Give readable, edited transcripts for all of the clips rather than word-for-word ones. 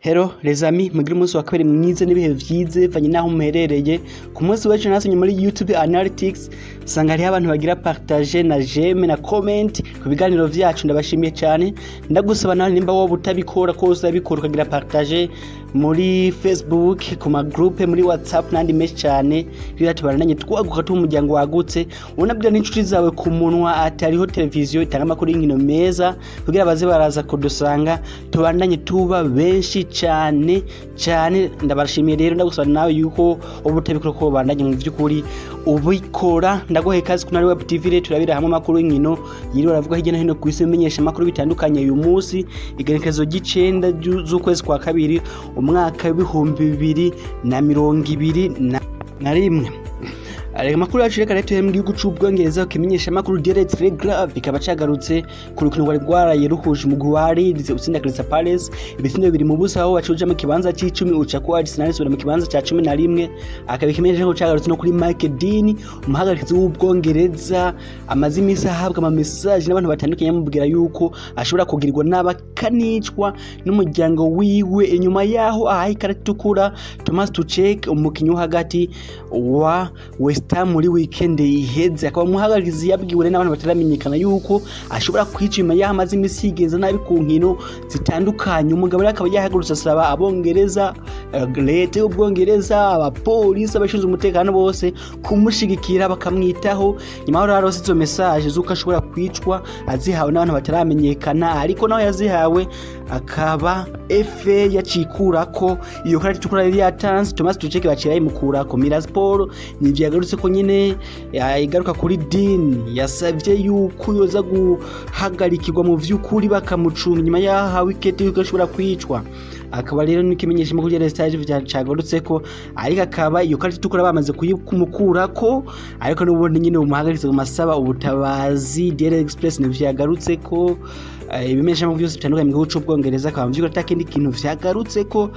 Hello les amis, mugire umunsi wa kabiri mwiza n'ibihe vyiza bivanye n'aho muherereye. Ku munsi w'ejo nasomye muri YouTube Analytics usanga hariho abantu bagira partage na j'aime na comment ku biganiro vyacu, ndabashimiye cyane. Ndagusaba nawe nimba wowe utabikora ko uzabikora ukagira partage muri Facebook, ku ma groupe, muri WhatsApp n'andi menshi cyane, kugira tubarandanye twaguka tuba umuryango wagutse. Unabwira n'inshuti zawe ku munwa atariho televiziyo itanga amakuru y'inkino meza, kugira baze baraza kudusanga tubandanye tuba benshi cyane cyane. Ndabashimiye rero, ndagusaba nawe yuko uba utabikora ko bandanye mu by'ukuri ubikora. Ndaguhaye ikaze kuri Web TV rero, turabira hamwe amakuru y'inkino yiriwe aravuga hirya no hino ku isi, bimenyesha amakuru bitandukanye. Uyu munsi igenekerezo ry'icenda z'ukwezi kwa kabiri umwaka w'2021. Amakuru yacu reka rero tuhere mu gihugu c'Ubwongereza. Kimenyesha amakuru Daily Telegraph ikaba cagarutse ku rukino rwari rwaraye ruhuje umugwi wa Leeds utsinda Crystal Palace ibitsindo 2-0, aho wacuja mu kibanza c'icumi uca ko Arsenal isubira mu kibanza ca 11. Akaba ikimenyesha ko cagarutse no kuri Mike Dean, umuhagarikizi w'Ubwongereza amaze iminsi ahabwa ama message n'abantu batandukanye bamubwira yuko ashobora kugirirwa n'abakanicwa n'umuryango wiwe, inyuma yaho ahaye ikarita itukura Thomas Tuchel, umukinyi wo hagati wa West Ham, muri weekend iheze. Akaba umuhagarikizi yabwiwe n'abantu bataramenyekana yuko ashobora kwica inyuma yaho amaze iminsi yigenza nabi ku nkino zitandukanye. Umugabo rero akaba yahagurutse asaba Abongereza, leta y'Ubwongereza, abapolisi, abashinzwe umutekano bose kumushigikira bakamwitaho, nyuma yaho rero izo message z'uko ashobora kwicwa azihawe n'abantu bataramenyekana. Ariko naho yazihawe, akaba FA yacikurako iyo karita itukura yari yatanze Thomas Tuchel, baciye bayimukurako. Mirror Sport nivyo yagarutse ko nyine, igaruka kuri Dean yasavye yuko yoza guhagarikirwa mu vy'ukuri bakamucunga nyuma yahawe ikete yuko ashobora kwicwa. Akaba rero n'ikimenyesha makuru ya stage cyagarutse ko, ariko akaba iyo karita itukura bamaze kuyikumukurako, ariko n'ubundi nyine umuhagaritse mu masaba ubutabazi. Daily Express nivyo yagarutse ko, ibimenyesha makuru byose bitandukanye mu gihugu c'Ubwongereza akaba mu vy'ukuri atakindi kintu vyagarutse ko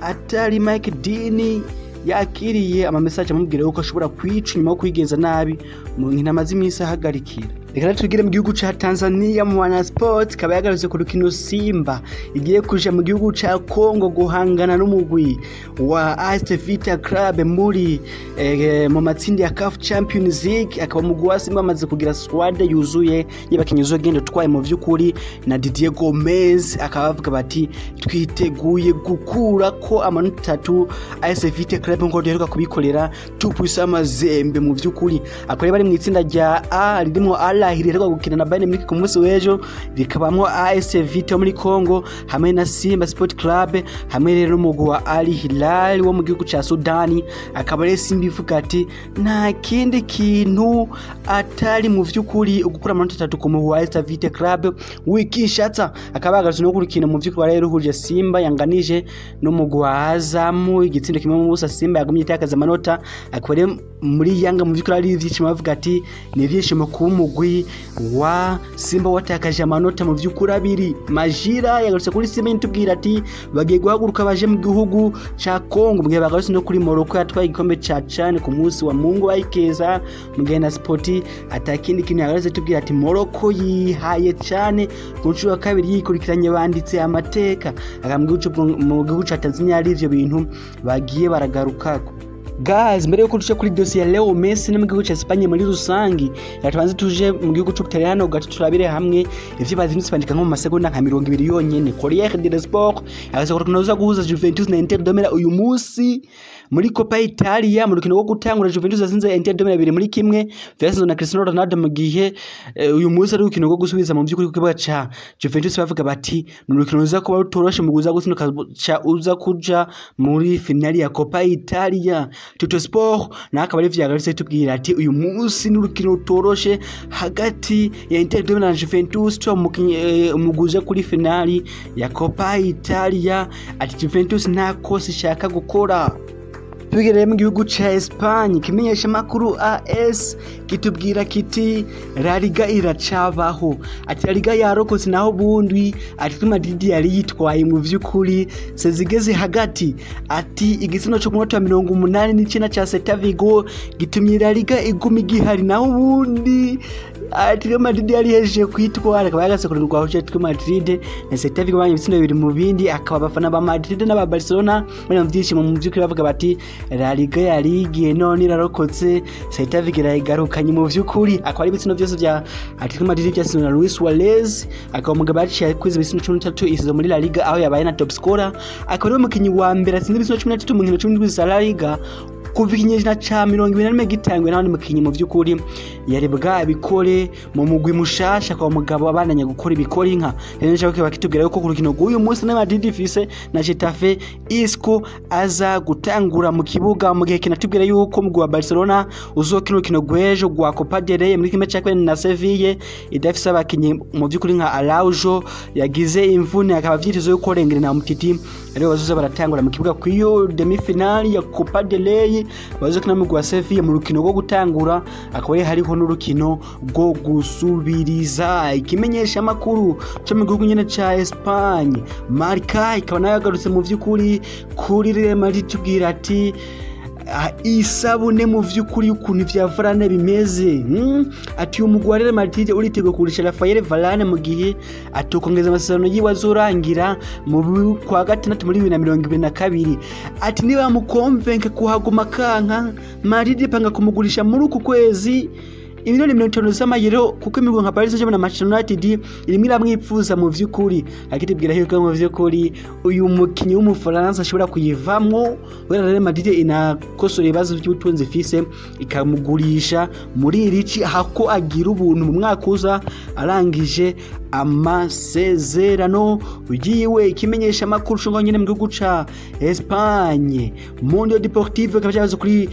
atari Mike Dean yakiriye ama message amubwira yuko ashobora kwica nyuma yo kwigenza nabi mu nkino amaze iminsi ahagarikira. Reka rero tugire mu gihugu ca Tanzania. Mu Wana Sport ikaba yagarutse ku rukino Simba igiye kuja mu gihugu ca Congo guhangana n'umugwi wa AS Vita Club muri mu matsinda ya CAF Champions League. Akaba umugwi wa Simba amaze kugira squad yuzuye y'abakinyi uzogenda utwaye mu vy'ukuri na Didier Gomez, akaba bavuga bati twiteguye gukura ko amanota 3 AS Vita Club nko duheruka kubikorera tupwisa Amazembe mu vy'ukuri. Akaba bari mu itsinda rya A ririmo Al Ahly iheruka gukina na Bayern Munich ku munsi w'ejo, rikabamwo AS Vita yo muri Congo hamwe na Simba Sport Club, hamwe rero n'umugwi wa Al Hilal wo mu gihugu ca Sudani. Akaba rero Simba ivuga ati nta kindi kintu atari mu vy'ukuri ugukura amanota 3 ku mugwi wa AS Vita Club w'Kinshasa. Akaba yagarutse no kurukino mu vy'ukuri rero ruhuje Simba yanganije n'umugwi wa Azam igitsindo 1-0. Simba yagumye itakaza amanota. Akaba rero muri Yanga mu vy'ukuri ari ivyishimo, bavuga ati ni ivyishimo kuba umugwi wa Simba watakaje amanota mu vy'ukuri 2. Majira yagarutse kuri Simba itubwira ati bagiye guhaguruka baje mu gihugu ca Congo, mu gihe bagarutse no kuri Morocco yatwaye igikombe ca CHAN ku munsi wa Mungu bayikeza, mu gihe na Sport atakindi kintu yagarutse tubwira ati Morocco yihaye cane ku nshuro ya kabiri yikurikiranye, banditse amateka. Akaba mu gihugu ca Tanzania ari ivyo bintu bagiye baragarukako. Guys, mbere yuko tuje kuri dossier ya Leo Messi no mu gihugu ca Espagne muri rusangi, reka tubanze tuje mu gihugu c'Ubutaliyano gato, turabire hamwe ivyo bazindutse bandika nko mu masegonda nka 20 yonyene. Corriere dello Sport agaza ku rukino ruza guhuza Juventus na Inter de Milan uyu munsi muri Coppa Italia. Mu rukino rwo gutangura Juventus yatsinze Inter de Milan 2-1, vyatsinzwe na Cristiano Ronaldo, mu gihe uyu munsi ari urukino rwo gusubiza mu vy'ukuri ku kibuga ca Juventus. Bavuga bati ni urukino ruza kuba rutoroshe mu kuza gutsinda uza kuja muri finali ya Coppa Italia. Tutto Sport naho akaba ari vyagarutse tubwira ati uyu munsi ni urukino rutoroshe hagati ya Inter de Milan na Juventus, tuba umugwi uja kuri finali ya Coppa Italia, ati Juventus nta kosa ishaka gukora. Tugereye mu gihugu ca Espagne, kimenyesha makuru AS kitubwira kiti La Liga iracabaho. Ati La Liga yarokotse, naho bundi Atletico Madrid yari yitwaye mu vy'ukuri sezigeze hagati. Ati igitsina cyo ku munota wa 89 ca Celta Vigo gitumye La Liga iguma igihari, naho ubundi Atletico Madrid yari yejeje kwitwara. Akaba yagase kurwa Atletico Madrid na Celta Vigo banye ibitsindo bibiri mu bindi. Akaba abafana ba Madrid n'aba Barcelona bari mu vyishimo mu vy'ukuri, bavuga bati La Liga yarigiye none irarokotse, Celta Vigo irayigarukanye mu vy'ukuri. Akaba ari ibitsindo vyose vya Atletico Madrid vyatsinzwe na Luis Suarez, akaba umugabo yaciye kwiza ibitsindo 13 isizo muri La Liga, aho yabaye na top scorer. Akaba ari umukinyi wa mbere atsinze ibitsindo 13 mu nkino 17 za La Liga kuva ikinyejana ca 21 gitangwe n'abandi mukinyi mu vy'ukuri yari bwabikore mu mugwi mushasha. Kwa mugabo abandanya gukora ibikora inka rero, nshaka bakitubwira yuko ku rukino rw'uyu munsi na Madrid ifise na Getafe, Isco aza gutangura mu kibuga, mu gihe kinatubwira yuko umugwi wa Barcelona uzokina urukino rw'ejo rwa Copa del Rey muri kimwe ca kabiri na Sevilla idafise abakinyi mu vy'ukuri nka Araujo yagize imvune, akaba vyitezwe yuko Lenglet na Umtiti aribo bazoza baratangura mu kibuga kw'iyo demi-finale ya Copa del Rey bazokina mu wa Sevilla mu rukino rwo gutangura. Akaba hariho n'urukino rwo gusubiriza. Ikimenyesha makuru cyo mu gihugu nyene ca Espagne Marca ikaba nayo yagarutse mu vy'ukuri kuri Real Madrid, tubwira ati isabune mu vy'ukuri ukuntu vya Varane bimeze. Ati umugwi wa Real Madrid uriteguye kugurisha Rafael Varane mu gihe atokongeza amasezerano yiwe azorangira mu kwa gatandatu muri 2022. Ati niba mukomvenke kuhaguma kanka, Madrid ipanga kumugurisha muri uku kwezi imiliyoni 50 z'amayero, kuko imigwi nka Paris Saint-Germain na Manchester United irimo iramwipfuza mu vy'ukuri. Akitubwira yuko mu vy'ukuri uyu mukinyi w'Umufaransa ashobora kuyivamwo kubera Real Madrid inakosora ibibazo by'ubutunzi ifise, ikamugurisha muri irici hako agira ubuntu mu mwaka uza arangije amasezerano yiwe. Ikimenyesha amakuru shongo nyene mu gihugu ca Espagne Mundo Deportivo ikaba cyabaze kuri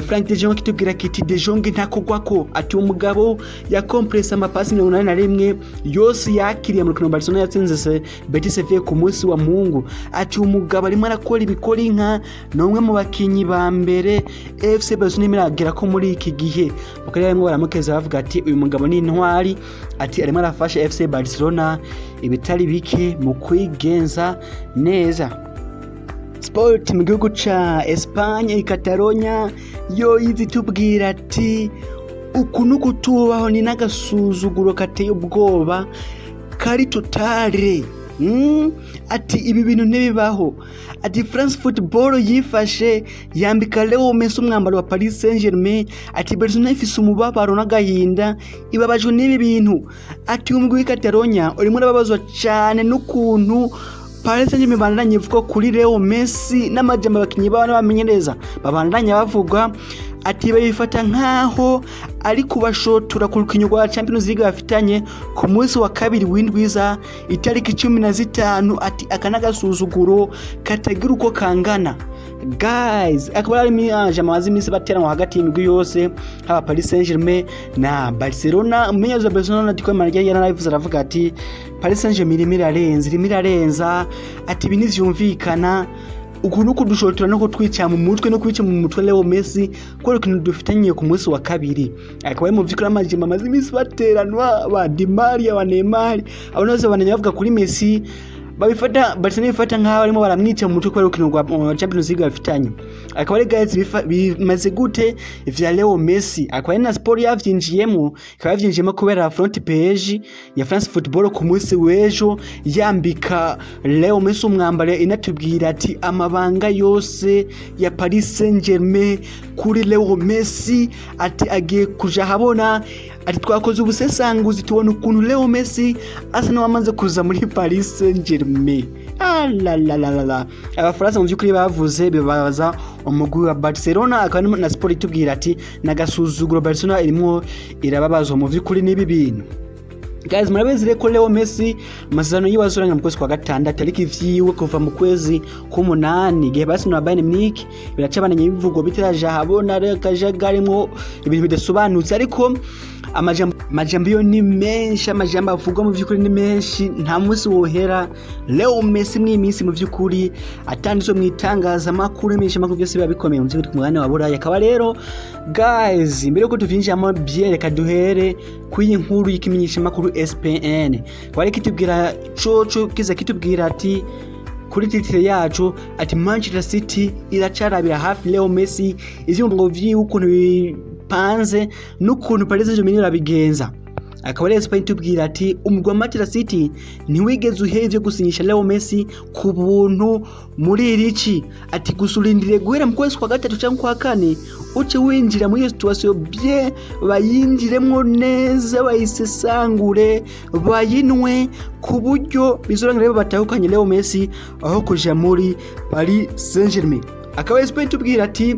Frank de Jong, kitubwira kiti De Jong ntakogwako. Ati umugabo yakompresa amapasi 81 yose yakiriye mu rukino Barcelona yatsinze se Betis Sevilla ku munsi wa Mungu. Ati umugabo arimo arakora ibikora inka, ni umwe mu bakinyi ba mbere FC Barcelona iragera ko muri iki gihe. Bakaba barimo baramukeza bavuga ati uyu mugabo ni intwari, ati arimo arafasha FC Barcelona ibitari bike mu kwigenza neza. Sport mu gihugu ca Espagne Catalonia yo izitubwira ati uku nukutubaho ni n'agasuzuguro kateye ubwoba kari totale. Ati ibi bintu ntibibaho. Ati France Football yifashe yambika Leo Messi umwambaro wa Paris Saint-Germain. Ati Barcelona ifise umubabaro n'agahinda, ibabajwe n'ibi bintu. Ati umugwi w'i Catalonia urimo urababazwa cyane n'ukuntu Paris Saint-Germain bandanye ivuga kuri Leo Messi n'amajambo abakinyi babo n'abamenyereza babandanya bavuga. Ati babifata nkaho ari kubashotora ku rukino rwa Champions League bafitanye ku munsi wa kabiri w'indwiza itariki 15. Ati aka n'agasuzuguro katagira uko kangana. Guys, akaba ari amazi iminsi bateranwa hagati y'imigwi yose, haba Paris Saint-Germain na Barcelona. Umumenyereza wa Barcelona Dico Maria yaranabivuze, aravuga ati Paris Saint-Germain irimo irarenza, irimo irarenza. Ati ibi ntivyumvikana, uku nuko dushotora no kutwica mu mutwe no kwica mu mutwe Leo Messi kubera ikintu dufitanye ku munsi wa kabiri. Akaba ari mu vy'ukuri amajambo amaze iminsi bateranwa ba Di Maria, ba Neymar, abantu bose bananya bavuga kuri Messi, babifata Barcelona ifata nkaho barimo baramwica mu mutwe kubera urukino rwa Champions League bafitanye. Akaba ari guys bimaze gute vya Leo Messi, akaba ari na Sport yavyinjiyemo, ikaba yavyinjiyemo kubera front page ya France Football ku munsi w'ejo yambika Leo Messi umwambaro, inatubwira ati amabanga yose ya Paris Saint-Germain kuri Leo Messi ati agiye kuja habona. Ati twakoze ubusesanguzi tubona ukuntu Leo Messi asa n'uwamaze kuza muri Paris Saint-Germain. Alalalalala, Abafaransa mu by'ukuri bavuze bibabaza umugwi wa Barcelona. Akaba na Sport itubwira ati nagasuzuguro, Barcelona irimo irababazwa mu by'ukuri n'ibi bintu. Guys, murabizi rero ko Leo Messi amasezerano yiwe azorangira mu kwezi kwa gatandatu, ariko ivyiwe kuva mu kwezi k'umunani igihe basinura Bayern Munich biracabananye ibivugwa bitaraja habona, rero akajagarimwo ibintu bidasobanutse, ariko amajambo Amajambo yo ni menshi, amajambo avugwa mu vy'ukuri ni menshi, nta munsi wohera Leo Messi mw'iyi minsi mu vy'ukuri atanditswe mu itangazamakuru menshi, amakuru byose biba bikomeye mu vy'ukuri ku mugabane wa Buraya. Akaba rero guys, mbere yuko tuvyinjiramo byereka duhere kw'iyi nkuru y'ikimenyeshamakuru SPN kwari kitubwira coco kiza kitubwira ati kuri titre yacu ati Manchester City iracarabira hafi Leo Messi, ivyumvo vyiwe ukuntu bipanze n'ukuntu Paris Saint-Germain irabigenza. Akaba rero Spain tubwira ati umugwi wa Manchester City ntiwigeze uhera ivyo gusinyisha Leo Messi ku buntu muri irici, ati gusa urindiriye guhera mu kwezi kwa gatatu canke kwa kane uce winjira muri iyo situation bye, bayinjiremwo neza, bayisesangure, bayinwe ku buryo bizorangira rero batahukanye Leo Messi aho kuja muri Paris Saint-Germain. Akaba Spain tubwira ati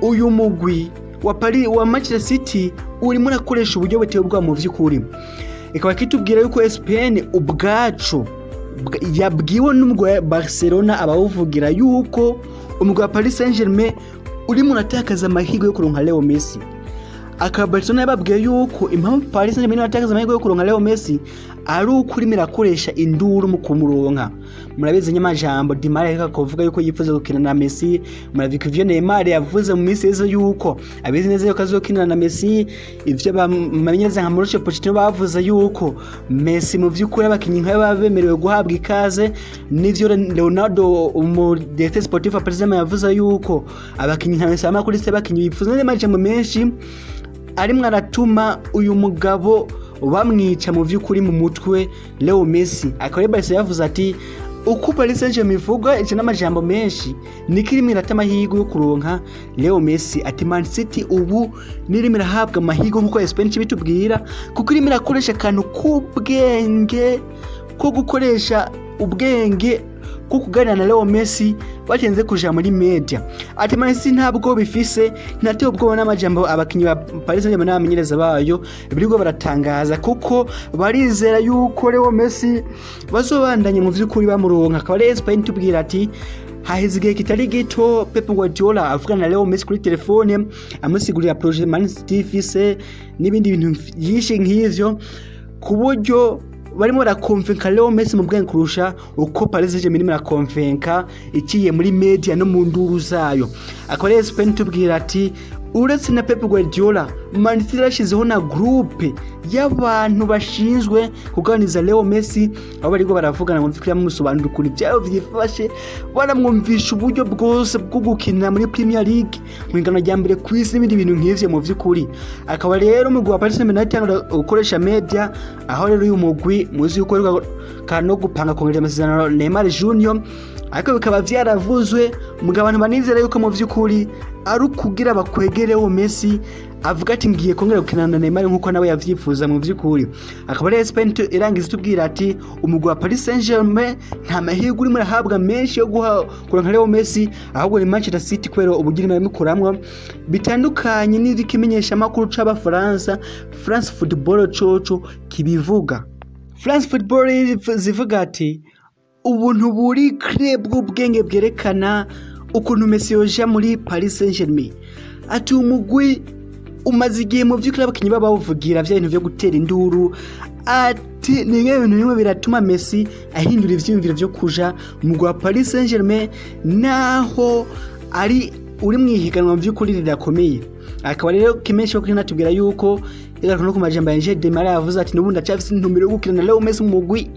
uyu mugwi wa Paris wa Manchester City urimo urakoresha uburyo buteye ubwoba mu vy'ukuri. Ikaba kitubwira yuko SPN ubwacu yabwiwe n'umugwi wa Barcelona abawuvugira yuko umugwi wa Paris Saint-Germain urimo uratakaza amahirwe yo kuronka Leo Messi. Akaba Barcelona yababwiye yuko impamvu Paris Saint-Germain iratakaza amahirwe yo kuronka Leo Messi ari uko urimo irakoresha induru mu kumuronka. Murabizi nyamajambo Di Maria ariko kuvuga yuko yifuza gukina na Messi, murabizi ivyo Neymar yavuze mu minsi yeze yuko abizi neza yuko azokina na Messi, ivyo bamenyereza nka Mauricio Pochettino bavuze yuko Messi mu vy'ukuri abakinyi nka baba bemerewe guhabwa ikaze, n'ivyo Leonardo umu directeur sportif wa Paris Saint-Germain yavuze yuko abakinyi nka Messi bama kuri se abakinyi bifuza n'amajambo menshi arimwo aratuma uyu mugabo bamwica mu vy'ukuri mu mutwe Leo Messi. Akaba rero Barca yavuze ati uko Paris Saint-Germain ivuga ico n'amajambo menshi niko irimo irata amahirwe yo kuronka Leo Messi. Ati Man City ubu nirimo irahabwa amahirwe nkuko Spain bitubwira, kuko irimo irakoresha akantu k'ubwenge ko gukoresha ubwenge ko kuganira na Leo Messi batenze kuja muri media. Ati Man City ntabwo bifise, ntateye ubwoba n'amajambo abakinyi ba Paris Saint-Germain n'abamenyereza bayo biriko baratangaza, kuko barizera yuko Leo Messi bazobandanye mu vy'ukuri bamuronka. Akaba rero Spain tubwira ati haheze igihe kitari gito Pep Guardiola avugana na Leo Messi kuri telefone amusigurira projet Man City ifise n'ibindi bintu vyinshi nk'ivyo, ku buryo barimo barakonvenka Leo Messi mu bwenge kurusha uko Paris Saint-Germain irimo irakonvenka iciye muri media no mu nduru zayo. Akaba rero Spain tubwira ati uretse na Pep Guardiola, Man City yarashizeho na groupe y'abantu bashinzwe kuganiriza Leo Messi, aho bariko baravugana ngo mfikira bamusobanurira ukuntu ivyabo vyifashe, baramwumvisha uburyo bwose bwo gukina muri Premier League mu higanwa rya mbere kw'isi n'ibindi bintu nk'ivyo mu vy'ukuri. Akaba rero umugwi wa Paris Saint-Germain yatangura gukoresha media, aho rero uyu mugwi muzi yuko uriko no gupanga kongerera amasezerano Neymar Junior, ariko bikaba vyaravuzwe mugabo abantu banizera yuko mu vy'ukuri ari ukugira bakwegereho Messi avuga ati ngiye kongera gukina na Neymar nkuko nawe yavyifuza mu vy'ukuri. Akaba rero Spain irangiza itubwira ati umugwi wa Paris Saint-Germain nta mahirwe urimo urahabwa menshi yo guha kuronka Leo Messi, ahubwo ni Manchester City kubera uburyo irimo irabikoramwo bitandukanye n'ikimenyeshamakuru c'Abafaransa France Football coco kibivuga. France Football zivuga ati ubuntu buri kre bw'ubwenge bwerekana ukuntu Messi yoja muri Paris Saint-Germain. Ati umugwi umaze igihe mu vy'ukuri abakinyi baba bawuvugira vya bintu vyo gutera induru, ati ni bimwe bintu bimwe biratuma Messi ahindura ivyiyumviro vyo kuja mu mugwi wa Paris Saint-Germain naho ari uri mwihiganwa mu vy'ukuri ridakomeye. Akaba rero kimenshi ko natubwira yuko igaruka no ku majambo ya Angel Di Maria yavuze ati n'ubundi acafise intumbero yo gukina na Leo Messi mu mugwi,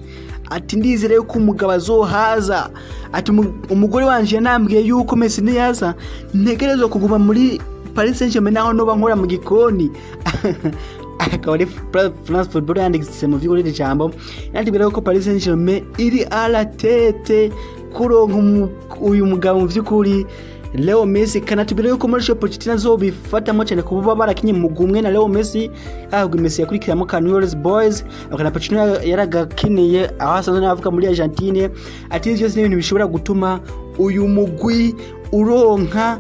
ati ndizere yuko umugabo azohaza, ati umugore wanje yanambwiye yuko Messi niyaza ntegerezwa kuguma muri Paris Saint-Germain naho noba nkora mu gikoni. Akaba ari France Football yanditse mu vy'ukuri iri jambo yatubwira yuko Paris Saint-Germain iri à la tête kuronka uyu mugabo mu vy'ukuri Leo Messi. Kanatubwira yuko Mauricio Pochettino azobifatamo cyane kuba barakinye mu gumwe na Leo Messi, ahubwo Messi yakurikiramo ka Newell's Boys, akana Pochettino yaragakiniye aho asanzwe n'abavuka muri Argentine. Ati byose ni ibintu bishobora gutuma uyu mugwi uronka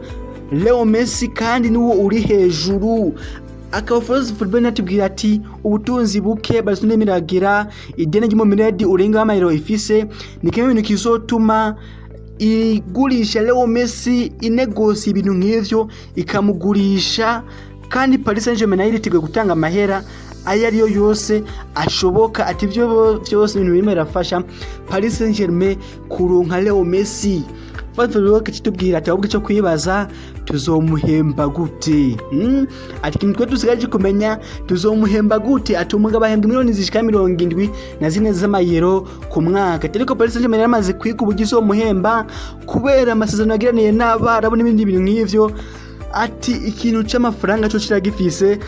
Leo Messi kandi niwo uri hejuru. Akaba France Football natubwira ati ubutunzi buke Barcelona iragira ideni ry'umumiredi urenga amayero ifise ni kimwe mu bintu kizotuma igurisha Leo Messi, inegosi ibintu nk'ivyo ikamugurisha, kandi Paris Saint-Germain nayo iriteguye gutanga amahera ayo ariyo yose ashoboka. Ati ivyo vyose ibintu birimo birafasha Paris Saint-Germain kuronka Leo Messi. France kitubwira ati ahubwo ico kwibaza tuzomuhemba gute? Ati kintu twe dusigaje kumenya tuzomuhemba gute? Ati umugabo ahembwa miliyoni zishika 74 z'amayero ku mwaka, ariko Paris Saint-Germain yaramaze kwiga uburyo izomuhemba kubera amasezerano yagiraniye n'abarabu n'ibindi bintu nk'ivyo. Ati ikintu c'amafaranga co kiragifise,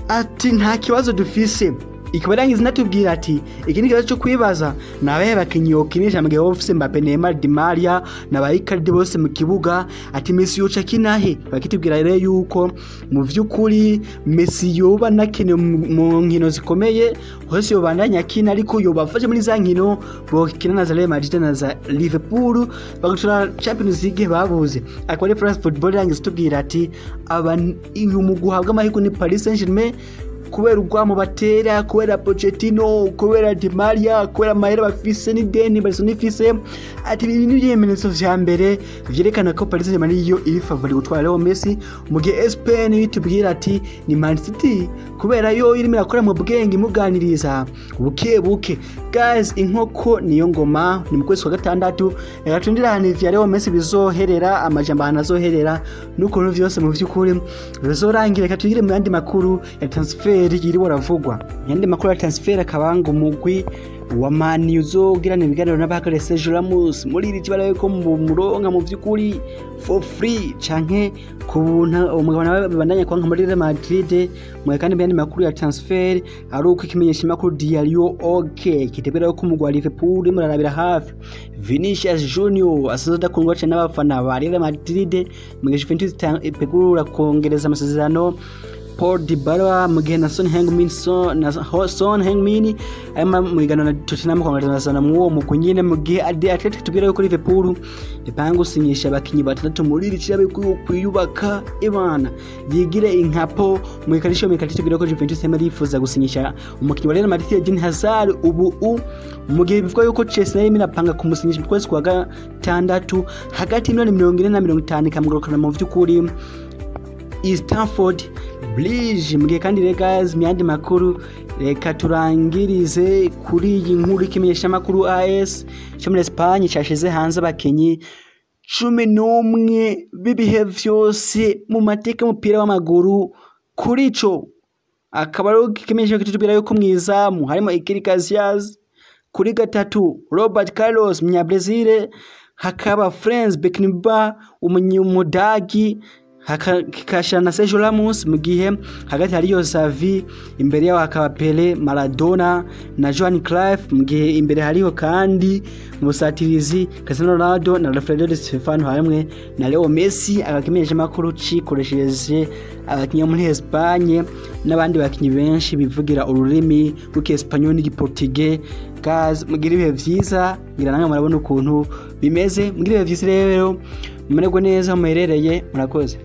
ati nta kibazo dufise. Ikaba irangiza inatubwira ati ikindi kibazo cyo kwibaza ni abahe bakinyi yokinisha mu gihe woba ufise Mbappe, Neymar, Di Maria na ba Icardi bose mu kibuga. Ati Messi yoca akinahe? Bakitubwira rero yuko mu vy'ukuri Messi yoba anakenewe mu nkino zikomeye hose yobandanya akina, ariko yobafashe muri za nkino bokina na za Real Madrid na za Liverpool bagatora Champions League babuze. Akaba ari France Football irangiza itubwira ati aba uyu mugwi uhabwa amahirwe ni Paris Saint-Germain kubera urwamo batera, kubera Pochettino, kubera Di Maria, kubera amahera bafise n'ideni Barcelona ifise. Ati ibi ni ibimenyetso vya mbere vyerekana ko Paris Saint-Germain ariyo iri favori gutwara Leo Messi, mu gihe ESPN itubwira ati ni Man City kubera yo irimo irakora mu bwenge imuganiriza buke buke. Guys, inkoko niyo ngoma ni mu kwezi kwa gatandatu, reka turindire ahantu vya Leo Messi bizoherera, amajambo ahantu azoherera n'ukuntu vyose mu vy'ukuri bizorangira. Reka tugire mu yandi makuru ya transfer yiriwe aravugwa. Yandi makuru ya transfer akaba ngo umugwi wa Man U uzogirana ibiganiro n'abahagarariye Sergio Ramos muri iri kibara yuko mu muronka mu vy'ukuri for free canke ku buntu. Umugabo nawe babandanya kwanka muri Real Madrid. Mu kandi mu yandi makuru ya transfer ari uko ikimenyesha makuru Diario OK kitebera yuko umugwi wa Liverpool urimo urarabira hafi Vinicius Junior asanzwe adakundwa cane n'abafana ba Real Madrid, mu gihe Juventus itegura kongereza amasezerano Paul Dybala, mu gihe na Son Heung-min Son Heung-min ari mu higanwa na Tottenham kongereza amasezerano mw'uwo mugwi nyene, mu gihe The Athletic tubwira yuko Liverpool ipanga gusinyisha abakinyi batandatu muri iri kirabe kwiyubaka ibana yigire inkapo. Mu ikarisho mu ikarisho tubwira ko Juventus yama yifuza gusinyisha umukinyi wa Real Madrid Eden Hazard ubu mu gihe bivugwa yuko Chelsea nayo irimo irapanga kumusinyisha mu kwezi kwa gatandatu hagati y'imiliyoni 40 na 50 ikamugarukana mu vy'ukuri i Stamford Bridge. Mu gihe kandi rero guys, mu yandi makuru reka turangirize kuri iyi nkuru ikimenyeshamakuru AS cyo muri Espagne cashize hanze abakinyi 11 b'ibihe vyose mu mateka y'umupira w'amaguru. Kuri ico akaba ari ikimenyesha kitubwira yuko mwizamu harimo Iker Casillas, kuri gatatu Robert Carlos Munyabrazil, hakaba Franz Beckenbauer umunyamudagi, kikashira na Sergio Ramos, mu gihe hagati hariyo Xavi, imbere yaho hakaba Pele, Maradona na Johan Cruyff, mu gihe imbere hariho kandi mu busatirizi Cristiano Ronaldo na Alfredo Di Stefano hamwe na Leo Messi. Agakimenyesha makuru cikoresheje abakinyi bo muri Espagne n'abandi bakinyi benshi bivugira ururimi rw'Icyespagnol n'igiportugais. Guys, mugire ibihe vyiza, ngira namwe murabona ukuntu bimeze. Mugire ibihe vyiza rero, mumererwe neza muherereye, murakoze.